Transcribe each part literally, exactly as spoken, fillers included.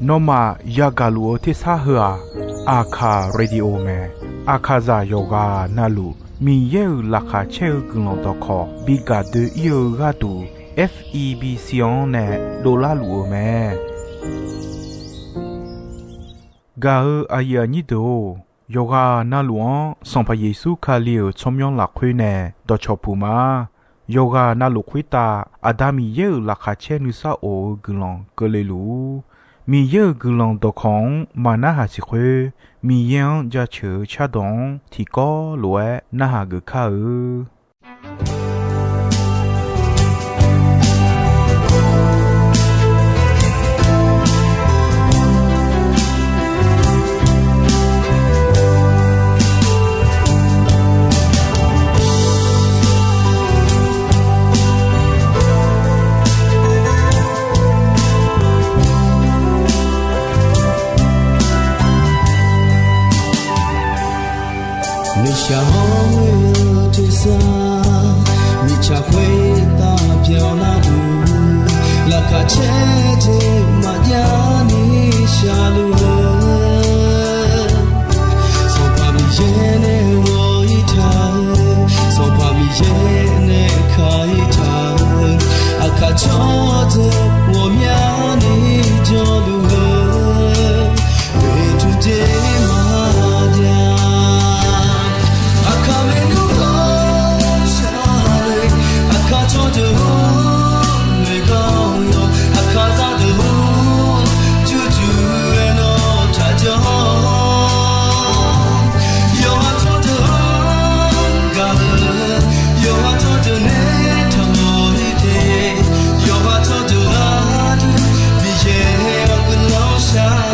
Nawmaf yagaq luf-eu tersar heu-aq, Aqkaq Radio mae. Aqkaqzaq yawqghaq navluf Miqyaer-euq laqkhaq caer-eu guiqlanq dawqkawq bi gaq doe-ir-eu gharduq, F E B C-anr nae dovlar luf-eu mae. Gaq-eu aqyuif aqnyir deuq-or, yawqghaq navluf-anr Sanqpaq Yeqsur Kali-euq tsawrmyanr lafkhoer nae dawqcawq puq ma. Yawqghaq navluf khoertav Aqda Miqyaer-euq laqkhaq caer nuisar of-eu guiqlanq keuvle luf-ur. Miqyaer-euq guiqlanq dawqkawq-anr maq narhaq siq khoer, Miqyaer-anr jaceuq-eu cardawq-anr tiqkawv lof-aer narhaq geuf kar-eu. Nuishaq hawr-eu tersar, mirtsaq khoertav byanlar-eu, laqkhaq caer jeq maqjav ni shaqluf-eu, Sanqpaq Miqyaer nae ghawq-ir taq-eu, Sanqpaq Miqyaer nae ka-ir taq-eu, aqkaq tsawrdeuq ghawqmyani jawrluf-eu, oeqtmq jeq maqjav. Aqkaq maernmr ghawqshaq le, aqkaq tsawrdeuq-or, noeqgar-awr yawq, aqkaq zaqdeuq-or, jurjur-aer nawr taqjanr. Yawqha tsawrdeuq-anr gaq-eu, yawqha tsawrdeuq nae taqmawf-ir te, yawqha tsawrdeuq gharduq Miqyaer-awr guiqlanq shar-awq.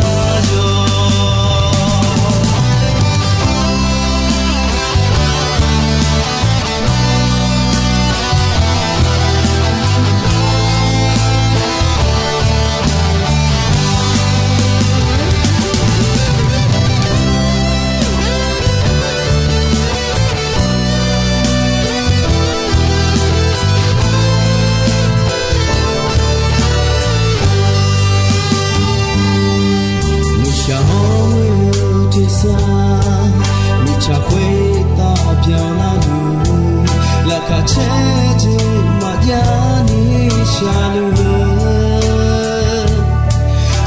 Nuishaq hawr-eu tersar, mirtsaq khoertav byanlar-eu, laqkhaq caer jeq maqjav ni shaqluf-eu,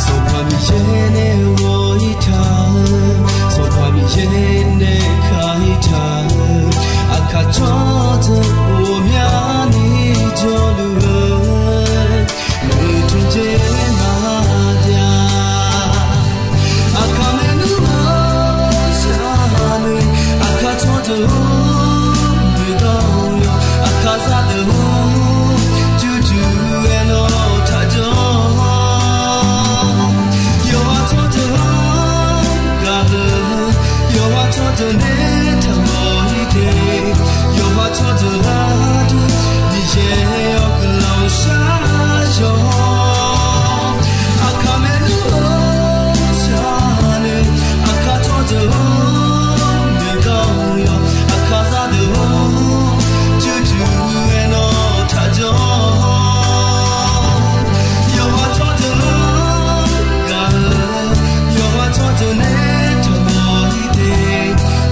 Sanqpaq Miqyaer nae ghawq-ir taq-eu, Sanqpaq Miqyaer nae ka-ir taq-eu, aqkaq tsawrdeuq ghawqmyani jawrluf-eu, oeqtmq jeq maqjav. Aqkaq maernmr ghawqshaq le, aqkaq tsawrdeuq-or, noeqgar-awr yawq, aqkaq zaqdeuq-or, jurjur-aer nawr taqjanr. Yawqha tsawrdeuq-anr gaq-eu, yawqha tsawrdeuq nae taqmawf-ir te, yawqha tsawrdeuq gharduq Miqyaer-awr guiqlanq shar-awq. Aqkaq maernmr ghawqshaq le, aqkaq tsawrdeuq-or, noeqgar-awr yawq, aqkaq zaqdeuq-or, jurjur-aer nawr taqjanr. Yawqha tsawrdeuq-anr gaq-eu, yawqha tsawrdeuq nae taqmawf-ir te,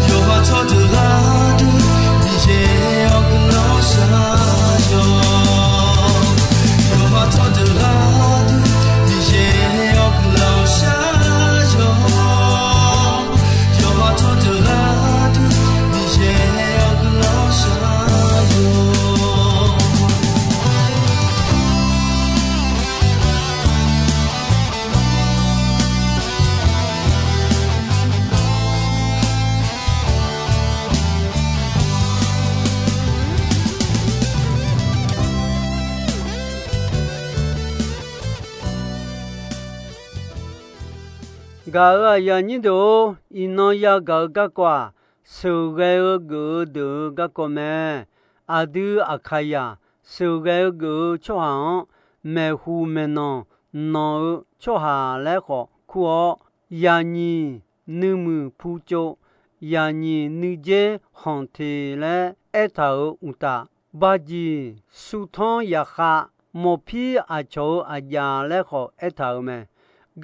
yawqha tsawrdeuq gharduq Miqyaer-awr guiqlanq shar-awq. Yawqha tsawrdeuq gharduq Miqyaer-awr guiqlanq shar-awq. Yawqha tsawrdeuq gharduq Miqyaer-awr guiqlanq shar-awq. Gaq-euq aqyuif aqnyir deuq-or, iqnan yagaq-eu garkawv-aq, sheuqghae-eu geuf-eu deuq-euq garkawv mae. Aqdui Aqkaqyaq sheuqghae-eu geuf-eu tsawrhaq-anr, maeqhu maeqnan nanq-eu tsawrhaq laer khawf kur-awr, yaqnyiq nuimuiq pucov, yaqnyiq nuidzer khanq teq laer aertaq-euq uqtaf, barjiq surtanr yaqkhav mawqpir aqcawq-euq aqjav laer khawf aertaq-euq mae.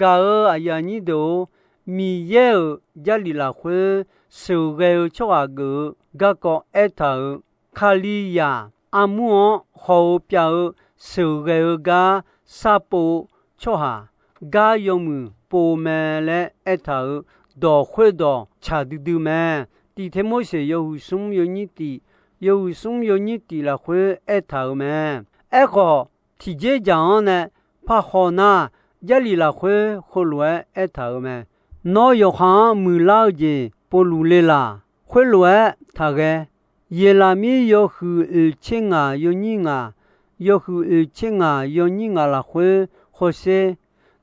Gaq-euq aqyuif aqnyir deuq-or, Miqyaer-euq Jarlif lafkhoer sheuqghae-eu tsawrhaq geuf-eu garkawv aertaq-euq, Kalizaq armur-anr haw-eu pyav-eu sheuqghae-eu gar sharpov-eu tsawrhaq, gar yawmuiq pov mae laer aertaq-euq dawq khoerdawq tsaq duidui mae. Tiq Tirmorseq yawhuiq smr yawnyir tiq, yawhuiq smr yawnyir tiq lafkhoer aertaq-euq mae. Aerkhawf, tiqjeq dzaq-anr nae parhaw nar, Jarlif lafkhoer heulof-aer aertaq-euq mae. Nawr yawqha-anr muiqlar-eu jeq povluf le laq. Khoerlof-aer taqghae. Yeqlaqmir yawhuiq oeq tser ngaq yawnyir ngaq, yawhuiq oeq tser ngaq yawnyir ngaq lafkhoer hawsher.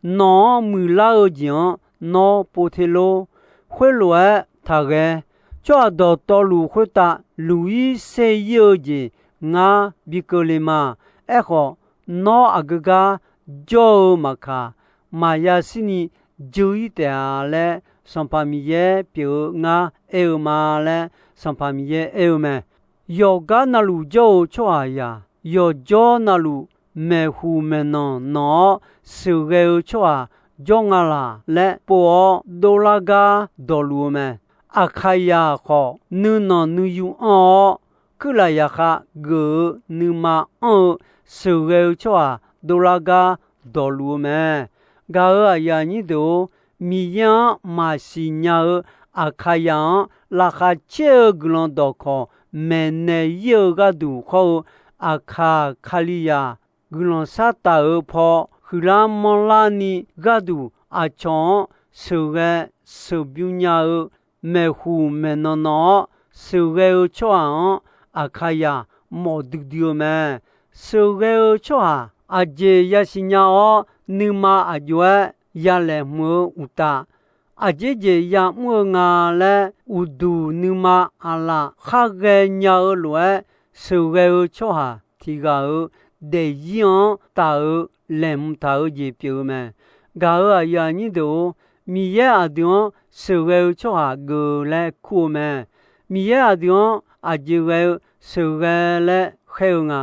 Nawq-anr muiqlar-eu jeq-anr nawr pov te lor. Khoerlof-aer taqghae. Tsawrhaq dawqtawvluf khoertav luq-ir ser-ir-eu jeq ngar bi keuvle ma. Aerkhawf, nawr aqgeu gar jawr-eu maqkaq, maqya shirni dzeur-ir taef-a laer, Sanqpaq Miqyaer pyeuf-eu ngar aer-eu ma laer, Sanqpaq Miqyaer aer-eu mae. Yawqgar navluf jawr-eu tsawrhaqzaq, yawqjawr navluf maeqhuq maeqnanq nanq-awr sheuqghae-eu tsawrhaq jawr nga laq laer pov-awr dovlar gar dawqluf-eu mae. Aqkaqyaq khawf, nuinanq nuiyu anr-awr, kuirlaf yaqkhav geuf-eu nuima anr-eu sheuqghae-eu tsawrhaq dovlar gar dawqluf-eu mae. Gaq-euq aqyuif aqnyir deuq-or, Miqyaer-anr maqsiq nya-eu Aqkaqyaq-anr laqkhaq caer-eu guiqlanq dawqkawq maeqnaeq-ir-eu gharduq khawr-eu, Aqkaq Kalizaq guiqlanq shartaf-euq paw huiqlar manrlar ni gharduq aqcawq-anr sheuqghae sheuqbymr nya-eu maeqhuq maeqnanq nanq-awr sheuqghae-eu tsawrhaq-anr Aqkaqyaq mawf duidui-eu mae. Sheuqghae-eu tsawrhaq aqjeq yasiq nya-awr nuima aqjox-aer yalaeq hmq-eu uqtaf, aqjeq jeq yamr-eu nga laer uqduq nuima aqlaf khar ghaenya-eu lof-aer sheuqghae-eu tsawrhaq tiq ghaq-euq daefzir-anr taf-eu laeqhmq taq-eu jeq pyeuf-eu mae. Gaq-euq aqyuif aqnyir deuq-or, Miqyaer aqdui-anr sheuqghae-eu tsawrhaq geuf laer kur-eu mae. Miqyaer aqdui-anr aqjeq ghae-eu sheuqghae laer khaer-eu nga.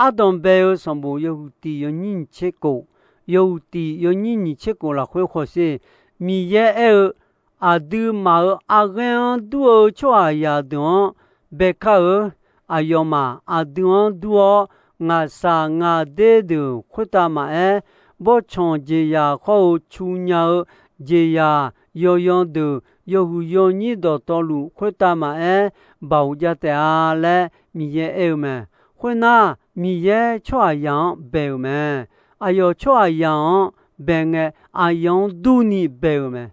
Ardanq bae-eu sanqbof yawhuiq tiq yawnyir nyiq tser kof, yawhuiq tiq yawnyir nyiq tser kof lafkhoer hawsher. Miqyaer aer-eu, aqduimaf-euq arghaer-anr dur-eu tsawrhaqzaq deuq-anr baekar-eu. Aqyawfmaf aqdui-anr dur-awr, ngaqshaq ngaqder deuq khoertav maqaer, bawrtsanq jeqzaq khawr-eu cu nya-eu jeqzaq yawyan deuq yawhuiq yawnyir dawqtawvluf khoertav maqaer, baoq jav taef-a laer Miqyaer aer-eu mae. Khoernar, Miqyaer tsawrhaqzaq-anr bae-euq mae. Aqyawf tsawrhaqzaq-anr bae ngae, aqyawf-anr durni bae-euq mae.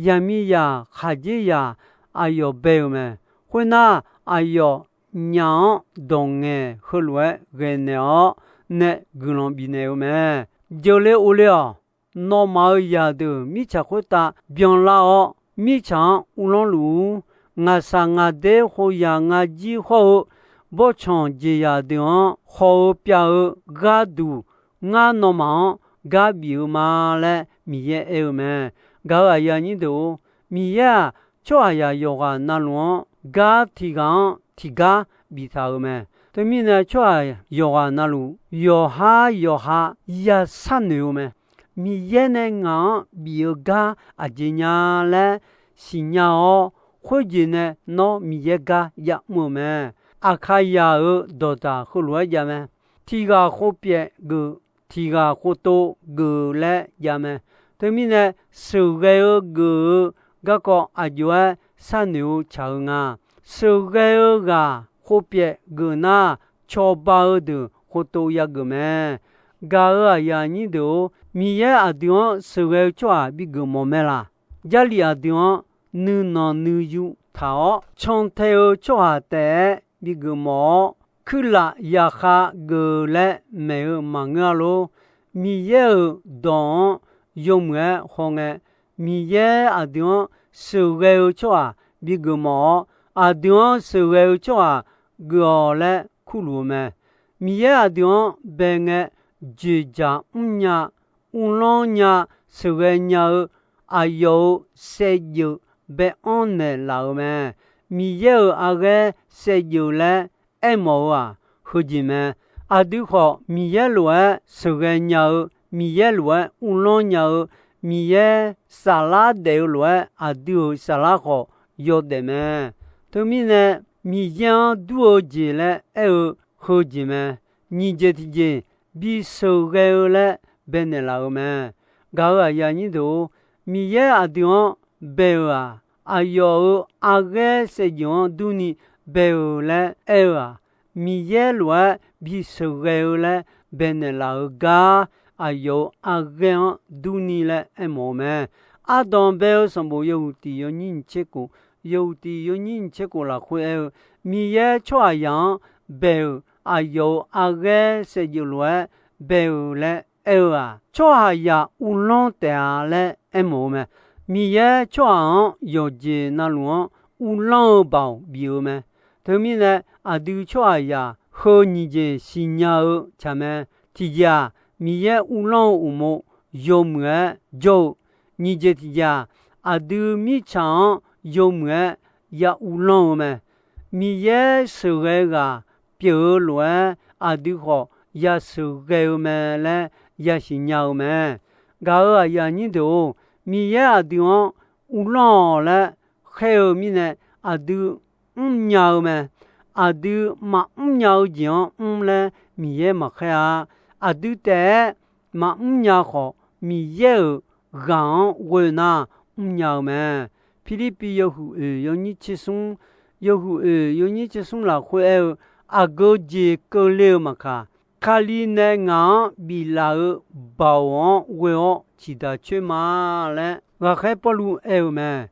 Yaqmiqzaq khaqdzerzaq aqyawf bae-euq mae. Khoernar, aqyawf nyaf-anr dawq ngaeq heulof-aer ghae naeq-awr nae guiqlanq bifnaeq-eu mae. Jeuqle of le-awq. Nawmaf-euq zaqdeuq mirtsaq khoertav byanlar-awr, mirtsaq-anr uvlanr luf-ur. Ngaqshaq ngaqder khof yaq nga jir hawr-eu bawrtsanq jeqzaq deuq-anr khawq-eu pyav-eu gharduq, ngar nawmaf-anr gar bif-eu ma laer Miqyaer aer-eu mae. Gaq-euq aqyuif aqnyir deuq-or, Miqyaer-aq, tsawrhaqzaq yawqghaq navluf-anr gar tiq ghaq-anr tiqgar biftaq-euq mae. Teumirnae tsawrhaq yawqghaq navluf yawqhar yawqha ya sharnoeq-eu mae. Miqyaer nae ngaq-anr bif-eu gar aqjeq nya laer siqnya-awr, khoerjeq nae nawr Miqyaer gar yamr-eu mae. Aqkaqzaq-euq dawqdaq heulof-aer jav mae. Tiq ghaq khofpyaeq geuf, tiq ghaq khoftof geuf laer jav mae. Teumirnae sheuqghae-eu geuf-eu garkawv aqjox-aer sharnoeq-eu tsaq-eu nga. Sheuqghae-eu ghaq khofpyaeq geuf nar, cawba-eu deuq khoftof yageuf mae. Gaq-euq aqyuif aqnyir deuq-or, Miqyaer aqdui-anr sheuqghae-eu tsawrhaq bigeuf mawf mae laq? Jarlif aqdui-anr nuinanq nuiyu taq-awr cantae-eu tsawrhaq taef-aer bigeuf mawf-awr, kuirlaf yaqkhav geuf laer maeq-eu maqngeur-a lor. Miqyaer-euq dawq-anr yawmuiq-aer hawngae, Miqyaer aqdui-anr sheuqghae-eu tsawrhaq bigeuf mawf-awr, aqdui-anr sheuqghae-eu tsawrhaq geuf-awq laer kurluf-eu mae. Miqyaer aqdui-anr bae ngae, dzoeqdzaq mrnya, uvlanr nya, sheuqghae nya-eu aqyawf-euq saevdzeuf bae-anr naeqlaf-euq mae. Miqyaer-euq arghaer saevdzeuf laer aermawf-eu-aq, heujeq mae. Aqdui khawf, Miqyaer lof-aer sheuqghae nya-eu, Miqyaer lof-aer uvlanr nya-eu, Miqyaer saflar daef-eu lof-aer, aqdui-euq saflar khawf yawdaef mae. Teumirnae, Miqyaer-anr dur-eu jeq laer aer-eu heujeq mae. Nyiq jeq tiqjeq, bi sheuqghae-eu laer baenaeq laf-euq mae. Gaq-euq aqyuif aqnyir deuq-or, Miqyaer aqdui-anr bae-euq-aq, aqyawf-euq arghaer saevdzeuf-anr durni bae-euq laer aer-eu-aq, Miqyaer lof-aer bi sheuqghae-eu laer baenaeq laf-euq gar, aqyawf-euq arghaer-anr durni laer aermawf-eu mae. Ardanq bae-eu sanqbof yawhuiq tiq yawnyir nyiq tser khof, yawhuiq tiq yawnyir nyiq tser khof lafkhoer aer-eu, Miqyaer tsawrhaqzaq-anr bae-euq aqyawf-euq arghaer saevdzeuf lof-aer bae-euq laer aer-eu-aq, tsawrhaqzaq uvlanr taef-a laer aermawf-eu mae. Miqyaer tsawrhaq-anr yawqjeq navluf-anr uvlanr-eu baoq bif-eu mae. Teumirnae, aqdui tsawrhaqzaq heu nyiq jeq siqnya-eu tsaq mae. Tiqjeq-aq, Miqyaer uvlanr-eu uqmov yawmuiq-aer jawr-eu. Nyiq jeq tiqjeq-aq, aqdui mirtsaq-anr yawmuiq-aer ya uvlanr-eu mae. Miqyaer sheuqghae ghaq pyeuf-eu lof-aer, aqdui khawf ya sheuqghae-eu mae laer yasiq nya-eu mae. Gaq-euq aqyuif aqnyir deuq-or, Miqyaer aqdui-anr uvlanr-awq laer khaer-eu mirnae, aqdui mrnya-eu mae. Aqdui maqmr nya-eu jeq-anr mr laer Miqyaer maqkhaer-a. Aqdui taef-aer maqmr nya khawf, Miqyaer-euq ghaq-anr ghoe nar mrnya-eu mae. Pirlirpiv yawhuiq oeq yawnyir tser smr, yawhuiq oeq yawnyir tser smr lafkhoer aer-eu, aqgeu jeq keuvle-eu maqkaq, Kali nae ngaq-anr biflaf-eu baoq-anr ghoe-awr ciqdaq coer ma laer ghaqkhaer Pawrluv aer-eu mae.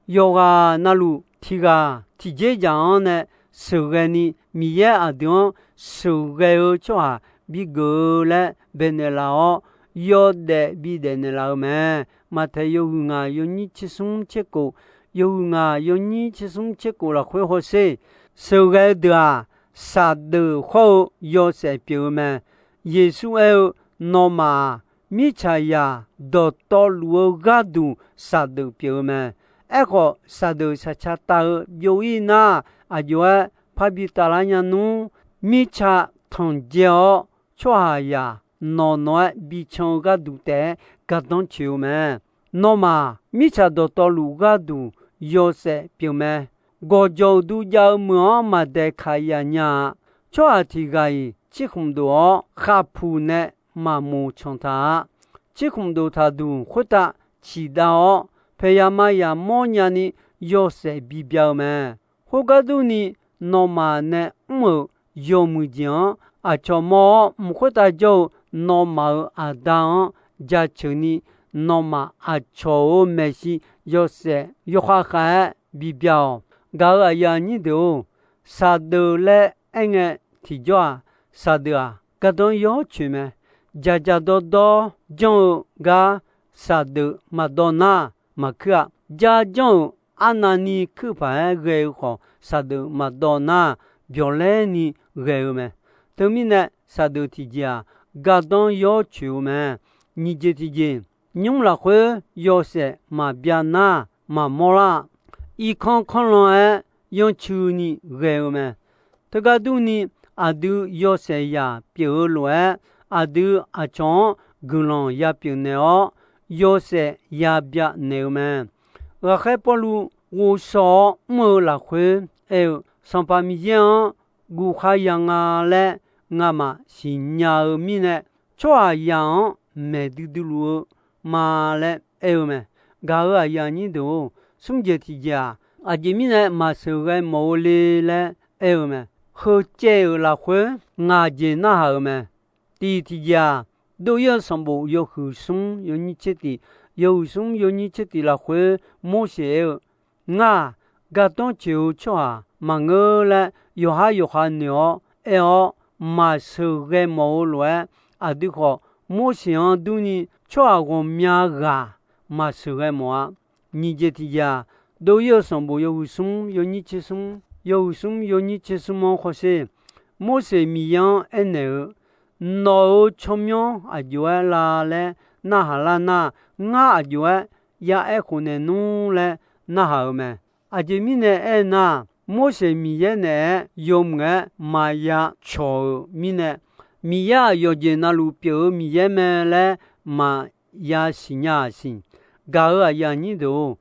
Yawqghaq navluf tiq ghaq tiqjeq dzaq-anr nae sheuqghae ni, Miqyaer aqdui-anr sheuqghae-eu tsawrhaq bigeuf-eu laer baenaeq laf-awr, yawdaef bidaef naeqlaf-eu mae. Maqtaeq yawhuiq ngaq yawnyir tser smr tser khof, yawhuiq ngaq yawnyir tser smr tser khof lafkhoer hawsher. Sheuqghae-eu deuq-aq, saqdeuf hawr-eu yawshaef pyeuf-eu mae. Yeqsur aer-eu, Nawmaf-aq, mirtsaqzaq dawqtawvluf-eu gharduq saqdeuf pyeuf-eu mae. Aerkhawf, saqdeuf shaqca tav-eu byov-ir nar, aqjox-aer parbi tavlar nya nmr. Mirtsa tanqdzae-awr, tsawrhaqzaq nawq nawq-aer bican-eu gharduq taef-aer gardanr coeq-eu mae. Nawmaf, mirtsaq dawqtawvluf gharduq yawshaef pyeuf mae. Gawqjawq uqdu jav-eu meuq-anr maqdaeqkaq yaf nya-a. Tsawrhaq tiq ghaq-iq cirkhmq dof-awr, khaqpuq nae maqmoq canq taq-a. Cirkhmq dof taqduq khoertav ciqdav-awr, paeqyaq mayaq mawrnya ni yawshaef bibya-eu mae. Khoergar durni, nawmaf nae mr-euq yawmuiq jeq-anr aqcawq mawr-awr, mq khoertav jawr-eu nawmaf-euq Aqda-anr jaceuq ni, nawmaf aqcawq-euq maeqshi yawshaef yawkhav khav-aer bibya-awq. Gaq-euq aqyuif aqnyir deuq-or, saqdeuf laer aerngae tiqjawr-aq, saqdeuf-aq gardanr yawcoeq mae. Dzaqdzaq dawrdawr janr-eu gar saqdeuf maqdawv nar maqkuir-a. Jar janr-euq arnavni kuirpaq-aer ghae-eu khawf, saqdeuf maqdawv nar byawqlaer ni ghae-eu mae. Teumirnae, saqdeuf tiqjeq-aq, gardanr yawcoeq-eu mae. Nyiq jeq tiqjeq, nymr lafkhoer yawshaef maqbya nar maqmawr lar-a. Irkanr kanrlan-aer yancuini ghae-eu mae. Teugar durni, aqdui yawshaef zaq pyeuf-eu lof-aer, aqdui aqcawq-anr guiqlanq ya pyeuf naeq-awr, yawshaef ya bya naeq-eu mae. Ghaqkhaer Pawrluv ghovshaw-awr mr-eu lafkhoer aer-eu, Sanqpaq Miqyaer-anr guvkhar ya nga laer ngamaf siqnya-eu mirnae, tsawrhaqzaq-anr maeq duidui luf-eu ma laer aer-eu mae. Gaq-euq aqyuif aqnyir deuq-or, smr jeq tiqjeq-aq, aqjeq mirnae maqsheuqghae mawf-eu le laer aer-eu mae. Heu caev-euq lafkhoer ngaq jeq narhaq-euq mae. Tiq tiqjeq-aq, dov-ir-eu sanqbof yawhuiq smr yawnyir tser tiq, yawhuiq smr yawnyir tser tiq lafkhoer Morseq aer-eu, Ngar-aq, gardanr coeq-eu tsawrhaq maqngeur laer yawqhar yawqha noeq-awr aer-awr, maqsheuqghae mawf-eu lof-aer, aqdui khawf Morseq-anr durni tsawrhaq ghawqmya ghaq maqsheuqghae mawf-a. Nyiq jeq tiqjeq-aq, dov-ir-eu sanqbof yawhuiq smr yawnyir tser smr, yawhuiq smr yawnyir tser smr-anr hawsher. Morseq Miqyaer-anr aernaeq-eu, Nawq-euq tsawrmyanr aqjox-aer la laer narhaq lar nar, ngar aqjox-aer ya aer khofnaeq nmr laer narhaq-euq mae. Aqjeq mirnae aernar, Morseq Miqyaer naeq-aer yawmuiq-aer maqya cawq-euq mirnae, Miqyaer-aq, yawqjeq navluf pyeuf-eu Miqyaer mae laer maqya siqnya-aq siq. Gaq-euq aqyuif aqnyir deuq-or,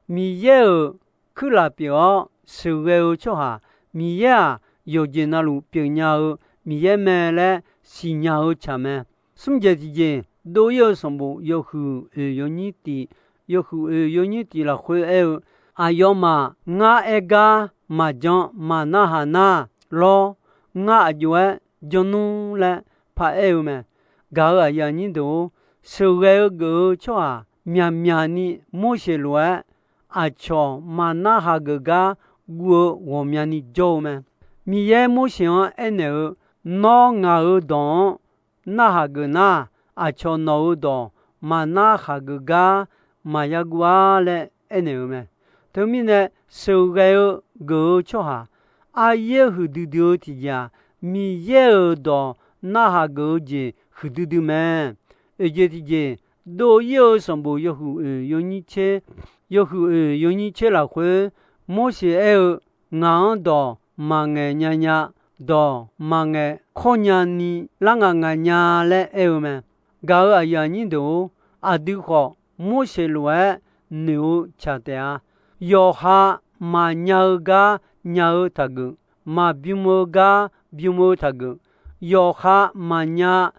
Miqyaer-euq kuirlaf pyeuf-awr sheuqghae-eu tsawrhaq, Miqyaer-aq, yawqjeq navluf pyeufnya-eu Miqyaer mae laer siqnya-eu tsaq mae. Smr jeq tiqjeq, dov-ir-eu sanqbof yawhuiq oeq yawnyir tif, yawhuiq oeq yawnyir tif lafkhoer aer-eu, Aqyawfmaf ngar aer gar maqjan maqnarhaq nar lawr, ngar aqjox-aer jan nmr laer paraer-eu mae. Gaq-euq aqyuif aqnyir deuq-or, sheuqghae-eu geuf-eu tsawrhaq myaqmyaq ni Morseq lof-aer aqcawq maqnarhaq geuf gar guv-eu ghawqmyani jawr-eu mae. Miqyaer Morseq-anr aernaeq-eu, Nawr ngaq-euq dawq-anr narhaq geuf nar, aqcawq nawq-euq dawq maqnarhaq geuf gar maqya guv-ar laer aernaeq-eu mae. Teumirnae, sheuqghae-eu geuf-eu tsawrhaq aryaer huiqdui dui-eu tiqjeq-aq, Miqyaer-euq dawq narhaq geuf-eu jeq huiqdui dui mae. Oeq jeq tiqjeq, dov-ir-eu sanqbof yawhuiq oeq yawnyir tser, yawhuiq oeq yawnyir tser lafkhoer, Morseq aer-eu, Ngaq-anr dawq maqngaeq nya nya, dawq maqngaeq kawr nyani lar ngaq ngaq nya laer aer-eu mae. Gaq-euq aqyuif aqnyir deuq-or, aqdui khawf Morseq lof-aer noeq-eu tsaq taef-a. Yawqha maqnya-eu gar nya-eu taqgeuf, maqbym-eu gar bym-eu taqgeuf, yawqha maqnya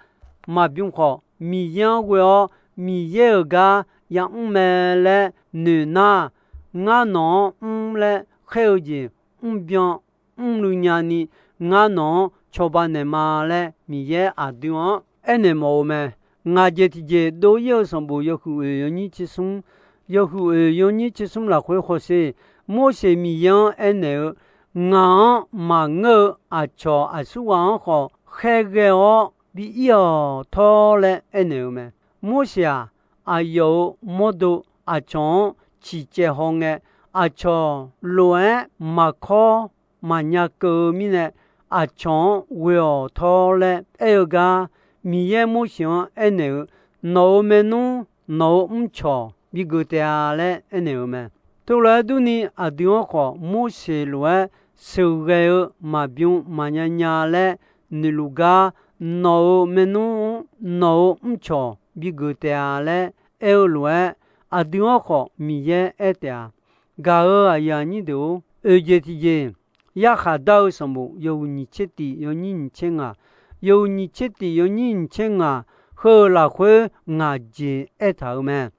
maqbym khawf, Miqyaer-anr ghoe-awr Miqyaer-euq gar yamr mae laer noeq nar, ngar nawq-anr mr laer khaer-eu jeq mrbyan mrluiv nyani, ngar nawq-anr cawba naeqma laer Miqyaer aqdui-anr aernaeq mawf-eu mae. Ngaq jeq tiqjeq, dov-ir-eu sanqbof yawhuiq oeq yawnyir tser smr, yawhuiq oeq yawnyir tser smr lafkhoer hawsher, Morseq Miqyaer-anr aernaeq-eu, Ngaq-anr maqngeur-eu aqcawq aqsurghaq-anr khawf khaerghae-awr bi ir-awq tawr laer aernaeq-eu mae. Morseq-aq, aqyawf-euq mawrdo aqcawq-anr ciqcaev hawngae, aqcawq lof-aer maqkawr maqnya keuv-eu mirnae, aqcawq-anr ghoe-awq tawr laer aer-eu gar, Miqyaer Morseq-anr aernaeq-eu, Nawq-euq maernmr, nawq-euq mrcawq bigeuf taef-a laer aernaeq-eu mae. Teulof-aer durni, aqdui-anr khawf Morseq lof-aer sheuqghae-eu maqbym maqnya nya laer noeqluf gar, nawq-euq maernmr-anr nawq-euq mrcawq bigeuf taef-a laer aer-eu lof-aer, aqdui-anr khawf Miqyaer aer taef-a. Gaq-euq aqyuif aqnyir deuq-or, oeq jeq tiqjeq, yarkhaq dar-eu sanqbof yawhuiq nyiq tser tif yawnyir nyiq tser ngaq, yawhuiq nyiq tser tif yawnyir nyiq tser ngaq, heu-euq lafkhoer ngaq jeq aertaq-euq mae.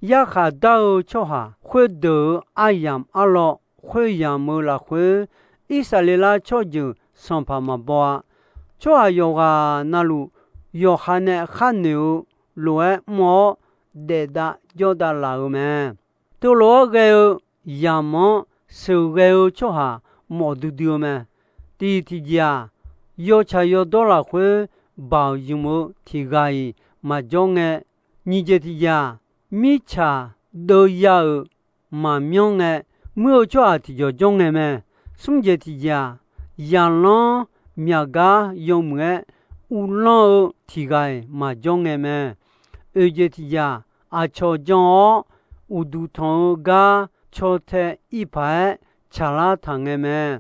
Yarkhaq dar-eu tsawrhaq khoerdeuq-euq aryamq arlawr khoeryamq-euq lafkhoer, Irsaqleqlav tsawrjeuq sanqpaq maqbaw-a. Tsawrhaq yawqghaq navluf yawqha nae khar noeq-eu lof-aer mr-awr, daef dav jawr dav laf-euq mae. Teulof-aer ghae-eu yamq-anr sheuqghae-eu tsawrhaq mawf duidui-eu mae. Tiq tiqjeq-aq, yawtsaq yawdawr lafkhoer baoq ymq-eu tiq ghaq-iq maqjawr ngae, nyiq jeq tiqjeq-aq, mirtsaq deuvya-euq maqmyanr ngae, muir-eu tsawrhaq tiqjawq jawr ngae mae. Smr jeq tiqjeq-aq, zaqlanr myaq gar yawmuiq-aer uvlanr-eu tiq ghaq-iq maqjawr ngae mae. Oeq jeq tiqjeq-aq, aqcawq jan-awr uqduq tanq-eu gar caw tae ir paq-aer tsaqlar taq ngae mae.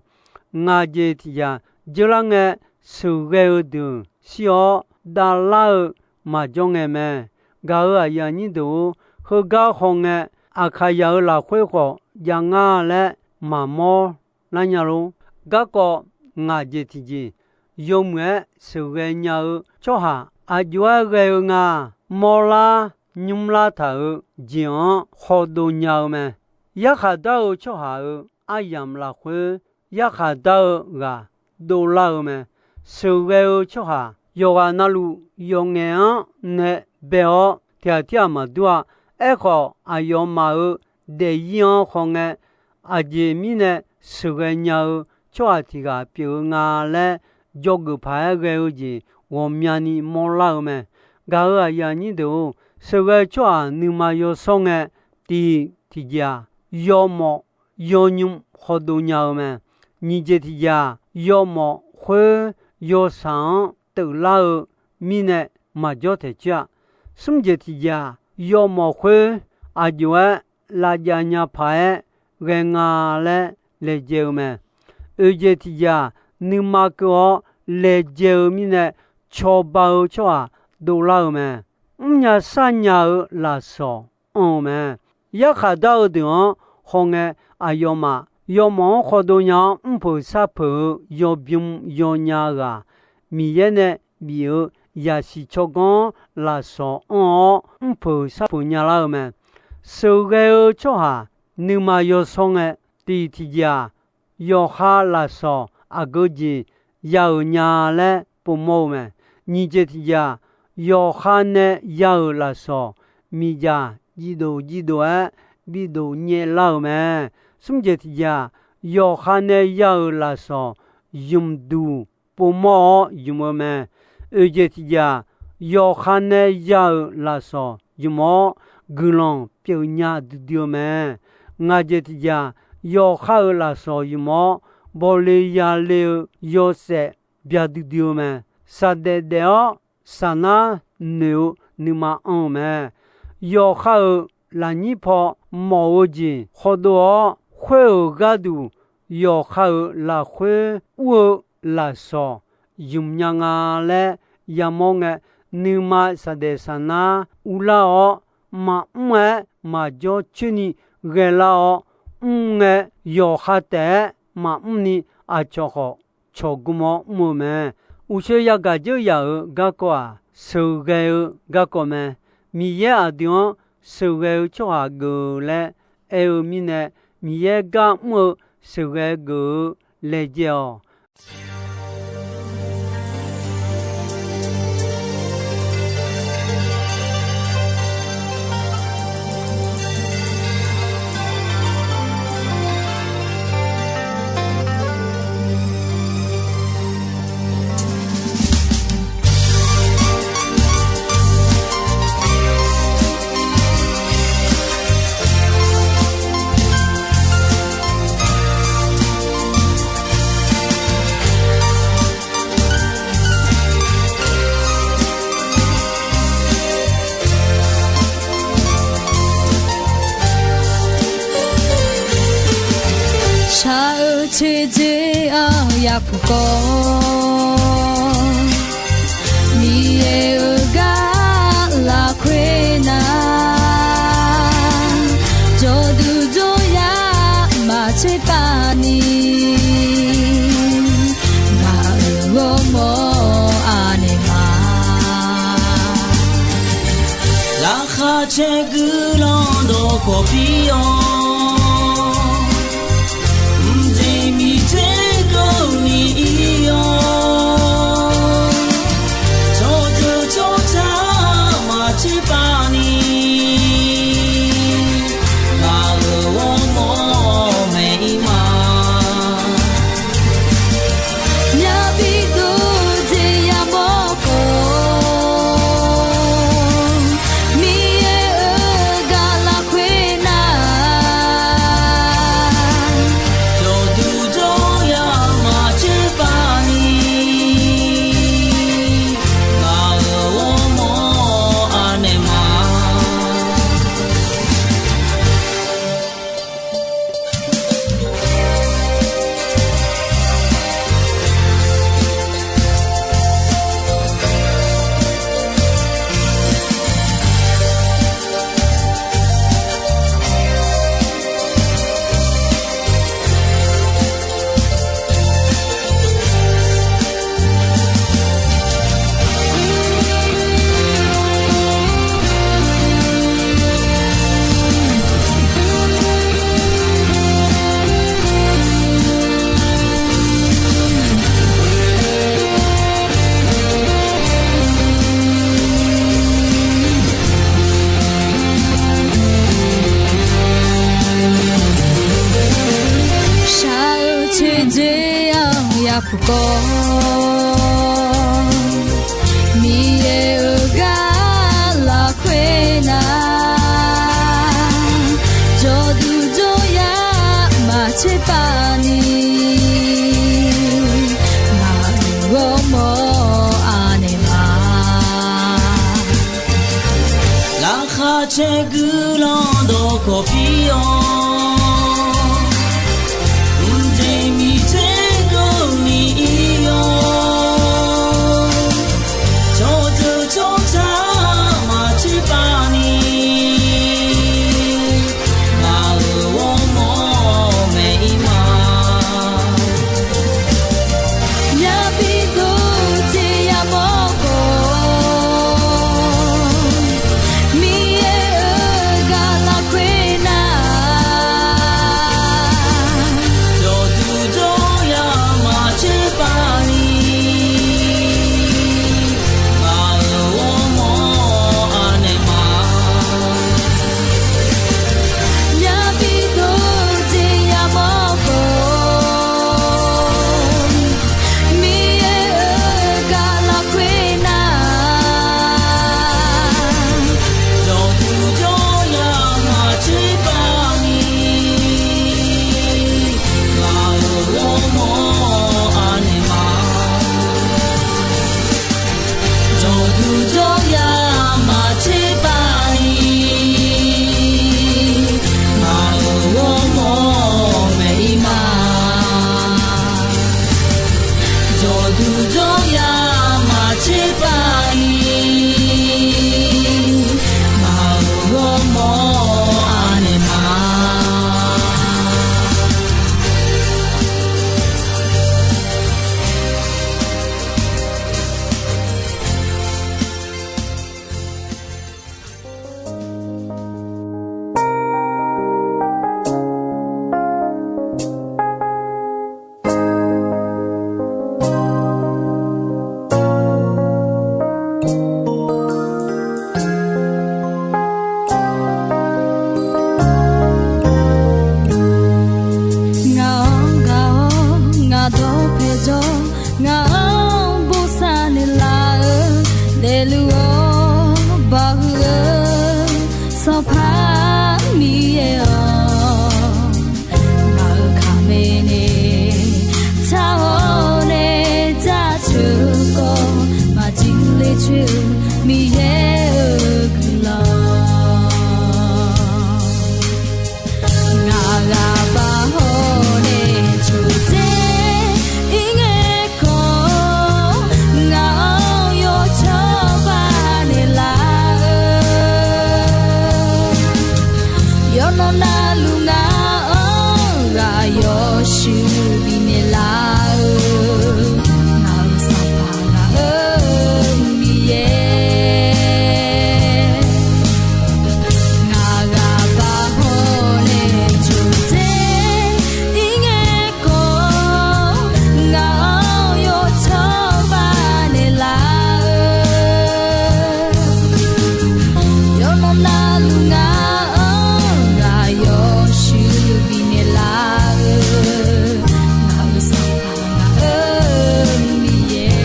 Ngaq jeq tiqjeq-aq, jeurlar ngae sheuqghae-eu deuq shir-awr davlar-eu maqjawr ngae mae. Gaq-euq aqyuif aqnyir deuq-or, heugar hawngae, Aqkaqyaq-euq lafkhoer khawf jav ngar laer maqmawr lar nya lor. Garkawv ngaq jeq tiqjeq, yawmuiq-aer sheuqghae nya-eu tsawrhaq aqjox-aer ghae-eu nga, mawrlar nymrlar taq-euq jeq-anr khawdov nya-eu mae. Yarkhaq dar-eu tsawrhaq-euq aryamq lafkhoer yarkhaq dar-eu ghaq dovlar-eu mae. Sheuqghae-eu tsawrhaq yawqghaq navluf yawqngaef-anr nae bae-awr tiqghaq tirghaq maqdur-a. Aerkhawf, aqyawfmaf-euq daefzir-anr hawngae, aqjeq mirnae sheuqghae nya-eu tsawrhaq tiq ghaq pyeuf-eu nga laer, dzawgeuf paq-aer ghae-eu jeq ghawqmyani mawrlar-eu mae. Gaq-euq aqyuif aqnyir deuq-or, sheuqghae tsawrhaq nuima yawshawr ngae, tiq tiqjeq-aq, yawmawf yawnymr hawdov nya-eu mae. Nyiq jeq tiqjeq-aq, yawmawf khoer yawshaq-anr teuflar-eu mirnae maqjawr taeq coer-a. Smr jeq tiqjeq-aq, yawmawf khoer aqjox-aer lavjav nya paq-aer ghae nga laer laejae-eu mae. Oeq jeq tiqjeq-aq, nuima keuv-awr laejae-eu mirnae, cawba-eu tsawrhaq dovlar-eu mae. Mrnya sarnya-eu lafsawq anr-eu mae. Yarkhaq dar-eu deuq-anr hawngae, aqyawfmaf yawmawf-anr khawdov nya-awr mrpeuq sharpeuq-eu yawbym yawnya ghaq, Miqyaer nae bif-eu zaqsiq tsawrganr-anr lafsawq anr-awr mrpeuq sharpeuq nyalar-eu mae. Sheuqghae-eu tsawrhaq nuima yawshawr ngae, tiq tiqjeq-aq, yawqha lafsawq aqgeu jeq ya-euq nya laer povmawr-eu mae. Nyiq jeq tiqjeq-aq, yawqha nae ya-euq lafsawq miqdzaq jivdov jivdov-aer bidov nyaevlar-euq mae. Smr jeq tiqjeq-aq, yawqha nae ya-euq lafsawq ymqduq povmawr-awr ymq-eu mae. Oeq jeq tiqjeq-aq, yawqha nae ya-euq lafsawq ymq-awr, guiqlanq pyeufnya duidui-eu mae. Ngaq jeq tiqjeq-aq, yawqha-euq lafsawq ymq-awr, bawle yale-eu yawshaef bya duidui-eu mae. Shaqdaef daef-awr, saqnar noeq-eu nuima anr-eu mae. Yawqha-euq lafnyir paw mawf-eu jeq khawdov-awr khoer-euq gharduq, yawqha-euq lafkhoer ur-eu lafsawq ymq nya nga laer yamawr ngae, nuima shaqdaef saqnar urlar-awr, maqmr-aer maqjawr coerni ghaelar-awr, mr ngae yawqha taef-aer maqmr ni aqcawq khawf cawqgm-awr mr-eu mae. Uqshoe yagaq dzeur yaq-euq garkawv-aq, sheuqghae-eu garkawv mae. Miqyaer aqdui-anr sheuqghae-eu tsawrhaq geuf laer aer-eu mirnae, Miqyaer gar mr-eu sheuqghae geuf-eu laejae-awq. Shaq-eu teudzer-anr yapuq kawv, Miqyaer-euq gar lafkhoer nar, jawrduq jawryar maqtser pav ni, ngaq-euq ghawrmawr anaeq ma. Laqkhaq caer guiqlanq dawqkawq pir-awr, mqjeq miqter keuvni ir-awr, tsawrjeuq tsawrca maqtser pav ni, ngaq-euq ghawrmawr maeq ir ma. Myavbi dov jeq yamawr khawf, Miqyaer-euq gar lafkhoer nar, jawrduq jawryar maqtser pav ni, ngaq-euq ghawrmawr anaeq ma. Shaq-eu teudzer-anr yapuq kawv, Miqyaer-euq gar lafkhoer nar, jawrduq jawryar maqtser pav ni, ngaq-euq ghawrmawr anaeq ma. Laqkhaq caer guiqlanq dawqkawq pir-awr, mqjeq miqter keuvni ir-awr, Miqyaer-euq guiqlanq. Ngaq ghaq baq hawr nae coqdzer ir ngae khawf, ngaq-anr yawcawba naeqlaf-eu, yawqnan navluf ngaq-anr ghaq yawshuif bifnaeq laf-eu, ngaq-euq Sanqpaq ngaq-euq Miqyaer. Ngaq ghaq baq hawr nae coqdzer ir ngae khawf, ngaq-anr yawcawba naeqlaf-eu, yawqnan navluf ngaq-anr ghaq yawshuif bifnaeq laf-eu, ngaq-euq Sanqpaq ngaq-euq Miqyaer.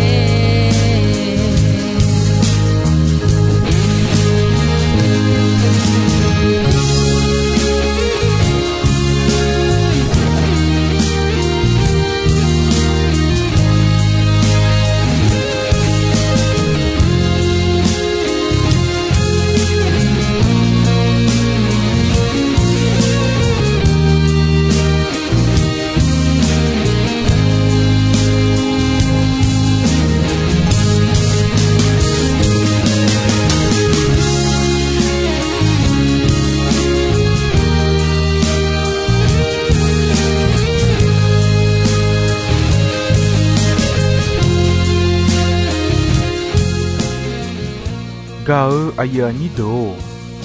Gaq-eu aqyuif aqnyir deuq-or,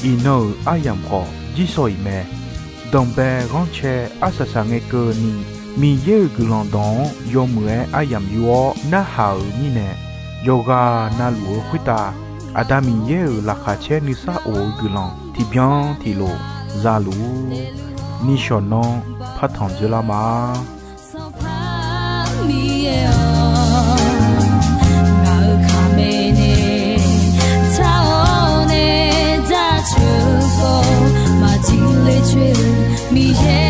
iqnan-euq aryamq khawf jirsawq iq mae. Danqbae ghanrcae arsaq saq ngae keuvni, Miqyaer-euq guiqlanq dawq-anr yawmuiq-aer aryamq yur-awr narhaq-euq mirnae, yawqghaq navluf-eu khoertav Aqda Miqyaer-euq laqkhaq caer nuisar of-eu guiqlanq tiqbyan tiqlof za luf-ur. Nishawq nanr partanq dzoerlar ma. Sanqpaq Miqyaer-awq, ngaq-euq kaqmae nae tar-awr nae dzarcoeq khawf maqjir ler coer-eu Miqyaer